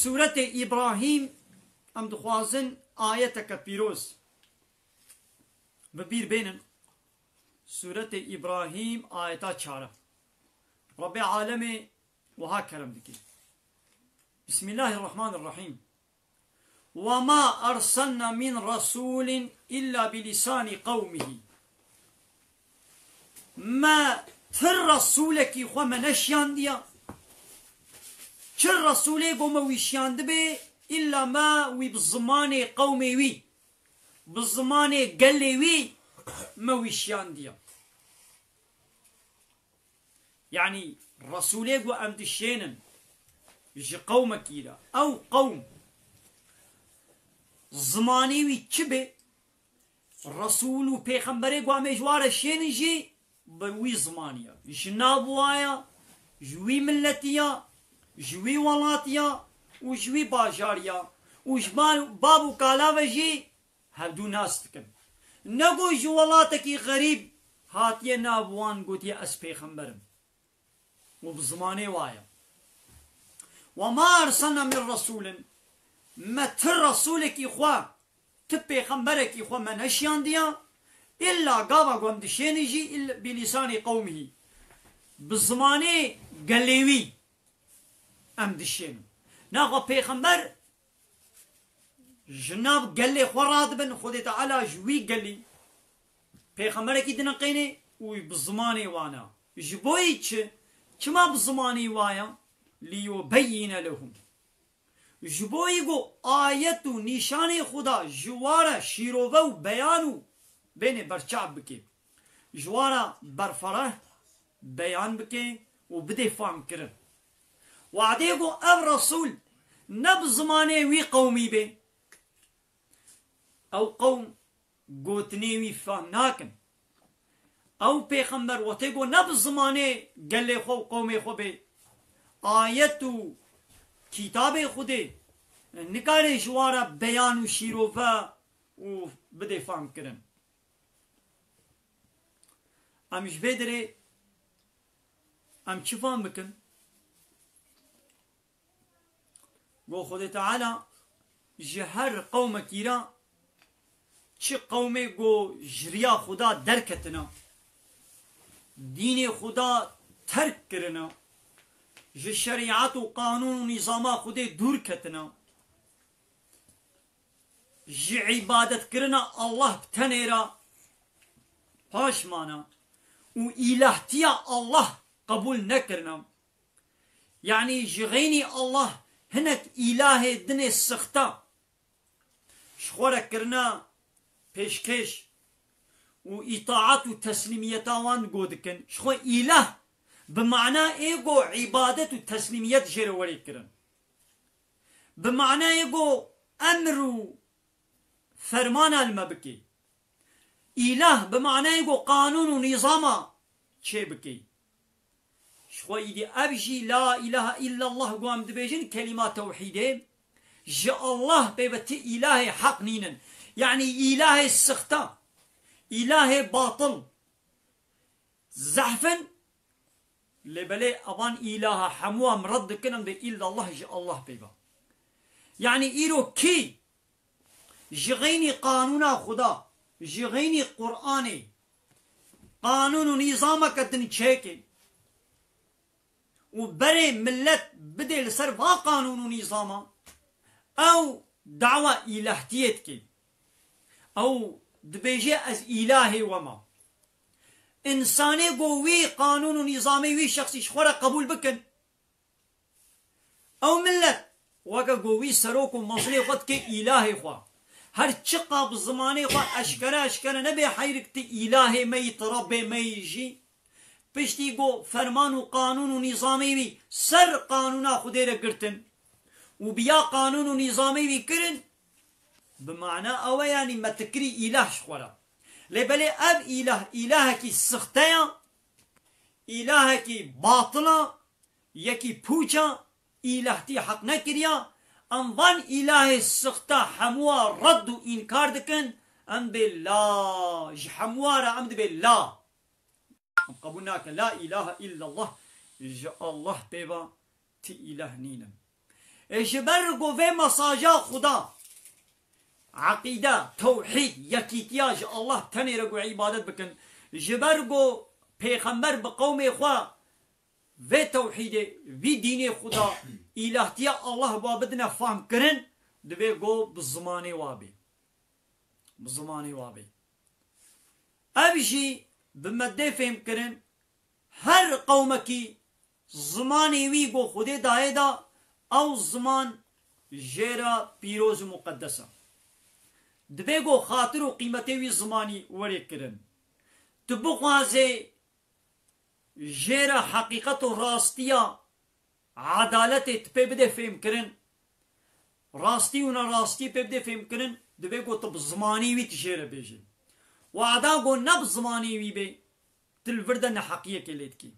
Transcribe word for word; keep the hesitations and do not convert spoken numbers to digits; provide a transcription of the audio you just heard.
Sûretê Îbrahîm, em dixwazin ayeteke pîroz bi bîr bênin. Sûretê Îbrahîm, ayeta çar. Rebbê alemê wiha kerem dike. Bismillahirrahmanirrahîm. "Ve ma erselna min rasulin illa bi lisanî qewmihi." Me ti resûlekî xwe me neşiyandiya. Çi resûlê ku me wî şiyandibe, îlla me wî bi zimanê qewmê wî, bi zimanê gelê wî me wî şiyandiya. Yanî, resûlê ku em dişênin ji qewmekî re, ew qewm zimanê wî çi be, resûl û pêxemberê ku em ê ji wa re şênin jî bi wî zimanî ye. Ji nav wa ye, ji wî miletî ye, ji wî welatî ye û ji wî bajarî ye û ji ba-, bab û kala ve jî hevdû nas dikin. Ne ku ji welatekî xerîb hatiye nav wan gotiye, "Ez pêxember im." Û bi zimanê wa ye. "Ve ma erselna min resûlin." Me ti resûlekî xwe, ti pêxemberekî xwe me neşiyandiya, îlla gava ku em dişênin jî îll-, bi lîsanî qewmihî. Bi zimanê gelê wî em dişênin. Naxwe pêxember ji nav gelê xwe radibin, Xwedê Teala ji wî gelî pêxemberekî diniqênê û bi zimanê wan e. Ji bo yî çi? Çima bi zimanê wa ye? "Liyubeyyine lehum." Ji bo yî ku ayet û nîşanê Xuda ji wa re şîrove û beyan û bênê berçav bike. Ji wa re berfereh beyan bike û bidê famkirin. Wadê ku ev resûl ne bi zimanê wî qewmî bê, ew qewm gotinê wî fam nakin. Ew pêxember wextê ku ne bi zimanê gelê xwe û qewmê xwe bê, ayet û kitabê Xwedê nikare ji wa re beyan û şîrove û bidê famkirin. Em ji vê derê em çi fam bikin? Go Xwedê Teala ji her qewmekî re, çi qewmê go ji riya Xuda derketina, dînê Xuda terk kirina, ji şerîet û qanûn û nîzama Xwedê dûr ketina, ji îbadetkirina Allah bi tenê re paş mana û îlahtiya Allah qebûl nekirina. Yanî ji xeynî Allah hinek îlahê dinê sixta ji xwe re kirina pêşkêş û îtaat û teslîmiyeta wan go dikin. Ji xwe îlah bi mana ê go îbadet û teslîmiyet jê re werê kirin. Bi manayê go emr û fermana li me bikê. Îlah bi manayê go qanûn û nîzama çê bikê. Ji xwe îdî ev jî la îlahe îllallah go em dibêjin, kelîma tewhîdê, ji Allah pê ve ti îlahê heq nînin. Yanî îlahê sixta, îlahê batil, zehf in, lê belê evan îlaha hemû em red dikin, em dê îllallah ji Allah pê ve. Yanî îro kî ji xeynî qanûna Xuda, ji xeynî Qur'anê, qanûn û nîzameke din çêke û berê millet bidê li ser va qanûn û nîzama, ew dawa îlahtiyê dike. Ew dibêje, "Ez îlahê we me." Însanê go wî qanûn û nîzamê wî şexsî ji xwe re qebûl bikin, ew millet weke go wî serok û mezilê xwe dike îlahê xwe. Her çiqa bi zimanê xwe eşkere eşkere nebe heyrik ti îlahê me yî, ti Rebbê me yî jî, piştî go ferman û qanûn û nîzamê wî ser qanûna Xwedê re girtin û bi ya qanûn û nîzamê wî kirin, bi mana ew e, yanî me ti kirî îlah ji xwe re. Lê belê ev îlah, îlahekî sixte ye, îlahekî batil e, yekî pûç e, îlahtî heq nekiriya, em van îlahê sixte hemûa red û înkar dikin, em bê la, ji hemûa re em dibê la. Em qebûl nakin. La îlahe îllallah, ji Allah pê ve ti îlah nînin. Ê ji ber ku vê mesaja Xuda, eqîde, tewhîd, yekîtiya ji Allah tenê re ku îbadet bikin, ji ber ku pêxember bi qewmê xwe vê tewhîdê, vî dînê Xuda, îlahtiya Allah ba bidine fahmkirin, divê ku bi zimanê wa bê. Bi zimanê wa bê. Ev jî bi me dê fêhmkirin, her qewmekî zimanê wî ku Xwedê dayê da, ew ziman jê re pîroz û muqeddes e. Divê ku xatir û qîmetê wî zimanî werê kirin. Tu bixwazê jê re heqîqet û rastiya edaletê tu pê bidê fêhmkirin, rastî û nerastî pê bidê fêhmkirin, divê ku tu bi zimanî wî tu jê re bêjî. Wada ku ne bi zimanî wî bê, tu li vir de neheqiyekê lê dikî.